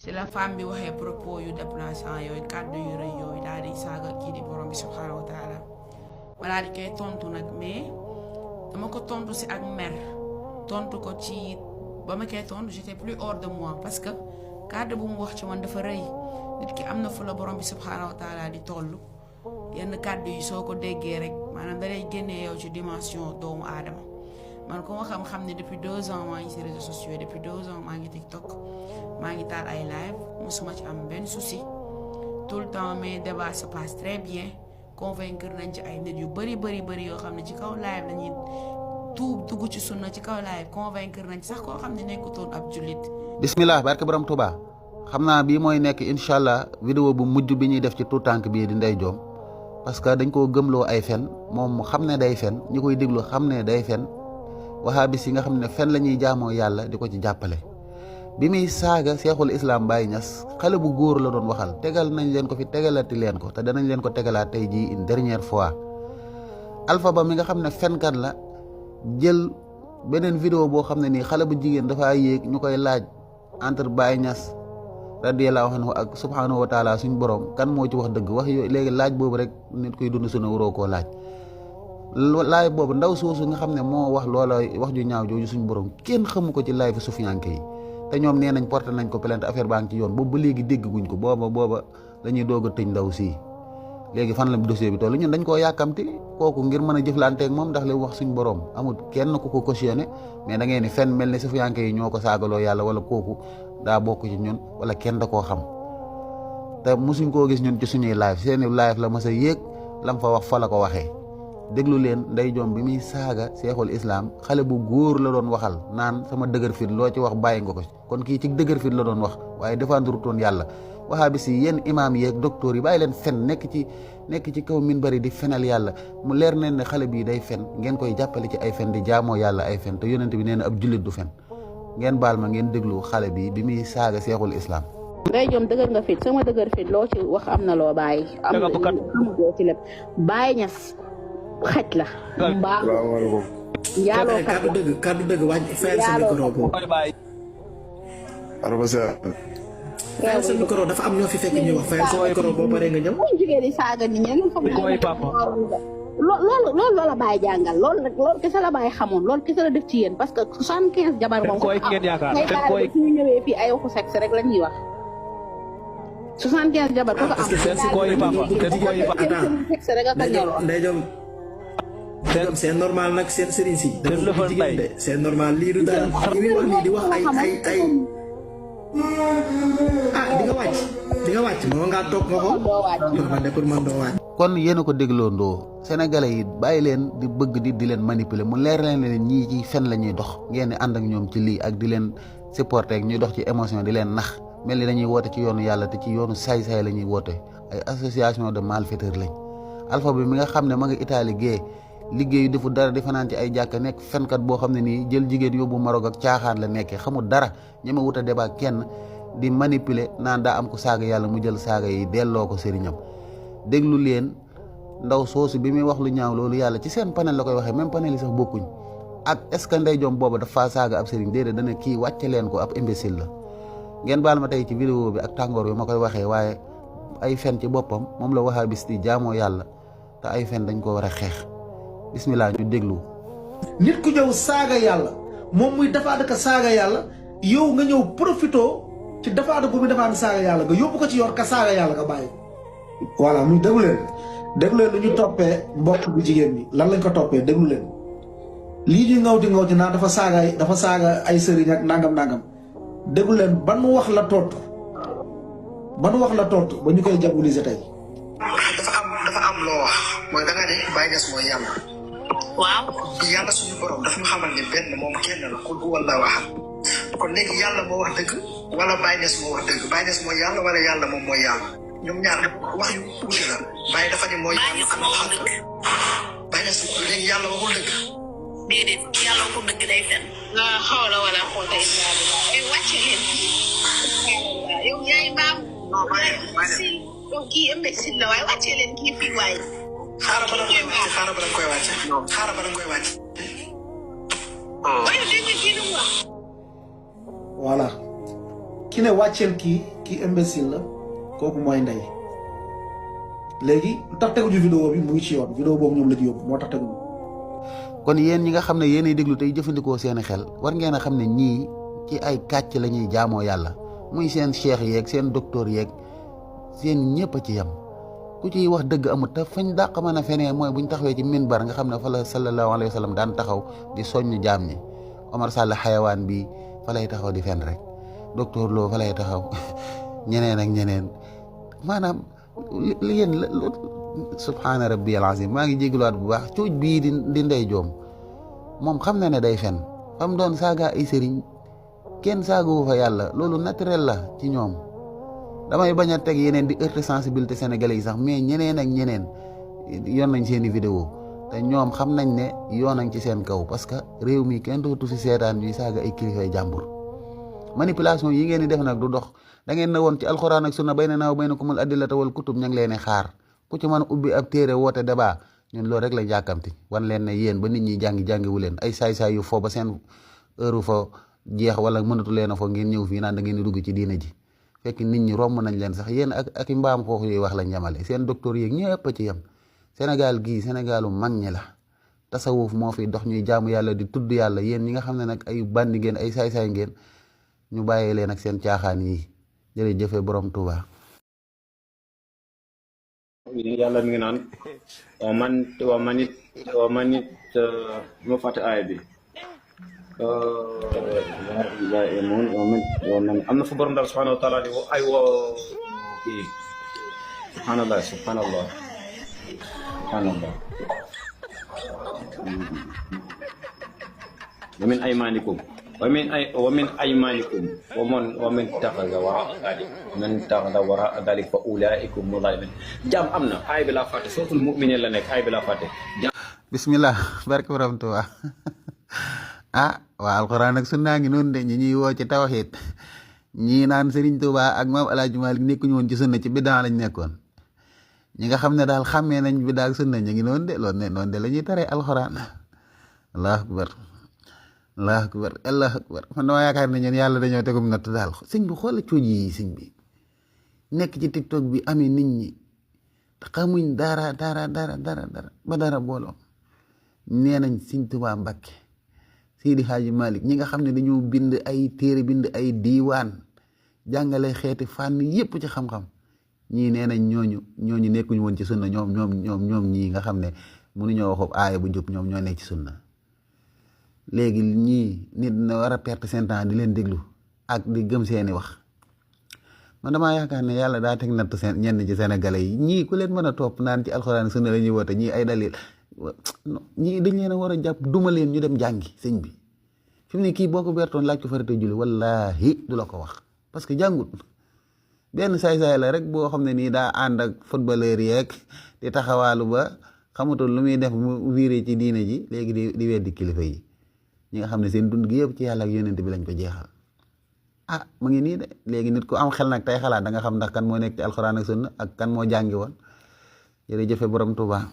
si la femme bi waxee propos yu déplaçant yooyu kàddu yu rëy yooyu daal di saaga kii di borom bi subhanahu wa taala ma daal di koy tontu nag mais dama ko tontu si ak mer tontu ko ci ba ma koy tontu j'étais plus hors de moi parce que kàddu bu mu wax ci man dafa rëy nit ki am na fu la borom bi subhanahu wa taala di toll yenn kàddu yi soo ko déggee rek maanaam da lay génnee yow ci dimension doomu aadama man ko ma xam ne depuis 2 ans maa ngi ci réseaux sociaux depuis 2 ans maa ngi TikTok maa ngi taal ay live musuma ci am benn souci tout le temps mes débats se passent très bien convaincre nañ ci ay nit yu bëri yoo xam ne ci kaw live lañuy tuub dugg ci sunna ci kaw live convaincre nañ sax koo xam ne nekkutoon ab jullit. bismillah barke borom Touba xam naa bii mooy nekk incha allah vidéo bu mujj bi ñuy def ci tout tànk bii di Ndeye Diome parce que dañ koo gëmloo ay fen moom mu xam ne day fen ñi koy déglu xam ne day fen wahabis yi nga xam ne fen la ñuy jaamoo yàlla di ko ci jàppale bi muy saaga seexul islam Baye Niass xale bu góor la doon waxal tegal nañ leen ko fi tegalati leen ko te danañ leen ko tegalaat tey jii une dernière fois Alpha Ba mi nga xam ne fenkat la jël beneen vidéo boo xam ne nii xale bu jigéen dafa yéeg ñu koy laaj entre Baye Niass radiyallahu anhu ak subhanahu wa taala suñ borom kan moo ci wax dëgg wax yooyu léegi laaj boobu rek nit koy dund suna waroo koo laaj boobu ndaw soosu nga xam ne moo wax loola wax ju ñaaw jooju suñ borom kenn xamu ko ci live sufiyanke yi te ñoom nee nañ porté nañ ko plainte affaire baa ngi ci yoon boobu ba léegi dégg guñ ko booba la ñuy doog a tëj ndaw sii léegi fan la dossier bi toll ñun dañ koo yàkkamti kooku ngir mën a jëflanteeg moom ndax li wax suñ borom amul kenn ku ko cautionné mais da ngeen ni fenn mel ne sufiyanke yi ñoo ko saagaloo yàlla wala kooku daa bokk ci ñun wala kenn da koo xam te mosuñ koo gis ñun ci suñuy live seeni live la mas a yéeg lam fa wax fa la ko waxee déglu leen Ndeye Diome bi muy saaga seexul islam xale bu góor la doon waxal naan sama dëgër fit loo ci wax bàyyi nga ko kon kii ci dëgër fit la doon wax waaye défendre toon yàlla waxaa bi si yéen imaam yeeg docteur yi bàyyi leen fen nekk ci kaw minbari di fenal yàlla mu leer neen ne xale bii day fen ngeen koy jàppale ci ay fen di jaamoo yàlla ay fen te yonent bi nee na ab jullit du fen ngeen baal ma ngeen déglu xale bi muy saaga seexul islam. Ndeye Diome dëgër nga fit sama dëgër fit loo ci wax am na loo bàyyi. am na loo ci lépp Baye Niass xaj la. mbaa njaaloo kat la kàddu dëgg wàññi fayal sa micro boobu. fayal sa micro dafa am ñoo fi fekk ñuy wax fayal sa micro boo paree nga ñëw. buñ jugee di saaga nit ñi loolu la Baye jàngal loolu kese la Baye xamoon loolu kese la def ci yéen parce que 75 jabar moom ko am ngay baal suñu ñëwee fii ay waxu sexe rek la ñuy wax 75 jabar ko am sexe rek ak Ndeye Diome c'est normal nag seen sëriñ si dafa jigéen de c'est normal lii du daal li muy wax nii di wax ay di nga wàcc moo ngaa toog nga ko man de pour man doo wàcc. kon yéen a ko dégloo ndoo sénégalais yi bàyyi leen di bëgg di leen manipuler mu leer leen ne ñii ci fen la ñuy dox ngeen di ànd ak ñoom ci lii ak di leen supporter ak ñuy dox ci émotion di leen nax mel ni dañuy woote ci yoonu yàlla te ci yoonu saay-saay la ñuy woote ay association de malfaiteurs lañ Alpha bi mi nga xam ne ma nga Italie gée liggéeyu defu dara di fanaan ci ay jàkka nekk fenkat boo xam ne nii jël jigéen yóbbu Maroc ak caaxaan la nekkee xamul dara ñi ma wut a débat kenn di manipuler naan daa am ko saaga yàlla mu jël saaga yi delloo ko sëriñam déglu leen ndaw soosu bi muy wax lu ñaaw loolu yàlla ci seen panel la koy waxee même panel yi sax bokkuñ ak est-ce que Ndeye Diome booba dafa saaga ab sëriñ déedéet dana kii wàcce leen ko ab imbécile la ngeen baal ma tey ci vidéo bi ak tàngoor bi ma koy waxee waaye ay fen ci boppam moom la wahabis di jaamoo yàlla te ay fen dañ ko war a xeex bismillah ñu déglu. nit ku ñëw saaga yàlla moom muy dafaada ka saaga yàlla yow nga ñëw profito ci dafaada bu muy dafaada saaga yàlla nga yóbbu ko ci yor ka saaga yàlla nga bàyyi. voilà muy déglu leen lu ñu toppee mbokk bu jigéen bi lan lañ ko toppee déglu leen lii ñu ngaw di naan dafa saaga ay sëriñ ak nangam déglu leen ban wax la tontu ba ñu koy diaboliser tey. dafa am loo wax mooy da nga ne Baye Niass mooy yàlla. waaw. yàlla suñu borom dafa ñu xamal ne benn moom kenn la ku wallaahu ahad kon léegi yàlla moo wax dëgg wala Baye Niass moo wax dëgg Baye Niass mooy yàlla wala yàlla moom mooy yàlla ñoom ñaar wax yu wuute la Baye dafa ne mooy yàlla am na xaq Baye Niass léegi yàlla waxul dëgg. déedéet yàlla waxul dëgg day fen. nga xawla wala xoota yi wàcce leen yow yaay baam. non Baye yow kii imbécile la waaye wàcce leen kii fii waaye. xaaral ba da nga koy wàcce. voilà ki ne wàcceel kii imbécile la kooku mooy ndey léegi lu tax tegu ju vidéo bi mu ngi ci yoon vidéo boobu ñoom la ci yóbbu moo tax tegu. kon yéen ñi nga xam ne yéenay déglu tey jëfandikoo seeni xel war ngeen a xam ne ñii ci ay kàcc la ñuy jaamoo yàlla muy seen cheikh yeeg seen docteur yeeg seen ñëpp a ci yem ku ciy wax dëgg amut te fañ dàq mën a fenee mooy buñ taxawee ci minbar nga xam ne fa la sallallahu alayhi wa sallam daan taxaw di soññ jaam ñi Omar Sall xayawaan bi fa lay taxaw di fen rek docteur Lo fa lay taxaw ñeneen ak ñeneen maanaam li yéen subhaana rabbiyal azim maa ngi jégaluwaat bu baax cuuj bii di ndey joom moom xam na ne day fen fam doon saaga ay sëriñ kenn saagawu fa yàlla loolu naturel la ci ñoom damay bañ a teg yeneen di heurter sensibilité sénégalais yi sax mais ñeneen ak ñeneen yoon nañ seeni vidéo te ñoom xam nañ ne yoon nañ ci seen kaw parce que réew mi kenn dootu fi seetaan ñuy saaga ay kilifay jàmbur manipulation yi ngeen di def nag du dox da ngeen na woon ci alxuraan ak sunna baynanaa wa baynakumul adillata wal kutub ña ngi leen xaar ku ci mën a ubbi ab téere woote débat ñun loolu rek la jàkkamti wan leen ne yéen ba nit ñi jàngiwu leen ay saay-saay yu fo ba seen heure fa jeex wala mënatu leen a fo ngeen ñëw fii naan da ngeen di dugg ci diina ji fekk nit ñi romb nañ leen sax yéen ak i mbaam xoox yooyu wax lañ yemale seen docteur yeeg ñëpp a ci yem Sénégal gii Sénégalu mag ñi la tasawuf moo fi dox ñuy jaamu yàlla di tudd yàlla yéen ñi nga xam ne nag ay bandi ngeen ay saay-saay ngeen ñu bàyyee leen ak seen caaxaan yi jërëjëfe borom Tuuba yàlla mi ngi naan wa man it ma fàtte aaya bi am na fa borom daal subhanahu wa taala di ay woo kii subhanallah wa min aymanikum wa man taxada wara dalik fa ulaikum zalimun jaam am na aay bi laa fàtte sootul mu'minin la nekk aay bi laa fàtte bismillah barke borom Tuuba ah waa alxuraan ak sunna ngi noonu de ñi ñuy woo ci tawxiid ñii naan Serigne Touba ak maam El Hadj Malick nekkuñu woon ci sunna ci biddaa lañ nekkoon ñi nga xam ne daal xàmmee nañ biddaa ak sunna ñu ngi noonu de loolu ne noonu de la ñuy taree alxuraan allahu akbar allahu akbar allahu akbar man dama yaakaar ne ñeen yàlla dañoo tegum natt daal sëñ bi xoola cooj yi sëñ bi nekk ci TikTok bi amee nit ñi te xamuñ dara ba dara booloo nee nañ Serigne Touba Mbakke Seydi Hadji Malick ñi nga xam ne dañoo bind ay téere bind ay diiwaan jàngale xeeti fànn yépp ci xam-xam ñii nee nañ ñooñu nekkuñu woon ci sunna ñoom ñii nga xam ne mënuñoo waxob aaya bu jub ñoom ñoo nekk ci sunna léegi ñii nit na war a perte seen temps di leen déglu ak di gëm seeni wax man damaa yaakaar ne yàlla daa teg natt seen ñenn ci sénégalais yi ñii ku leen mën a topp naan ci alxuraan sunna la ñuy woote ñii ay dalil ñii dañ leen a war a jàpp duma leen ñu dem jàngi sëñ bi fi mu ne kii boo ko bertoon laaj ko farata julli wallahi du la ko wax parce que jàngut benn saay-saay la rek boo xam ne nii daa ànd ak footballeur yeeg di taxawaalu ba xamutoon lu muy def mu viré ci diine ji léegi di weddi kilifa yi ñi nga xam ne seen dund gi yëpp ci yàlla ak yonent bi lañ ko jeexal ah mu ngi nii de léegi nit ku am xel nag tey xalaat da nga xam ndax kan moo nekk ci alxuraan ak sunna ak kan moo jàngi woon jërëjëfe borom Tuuba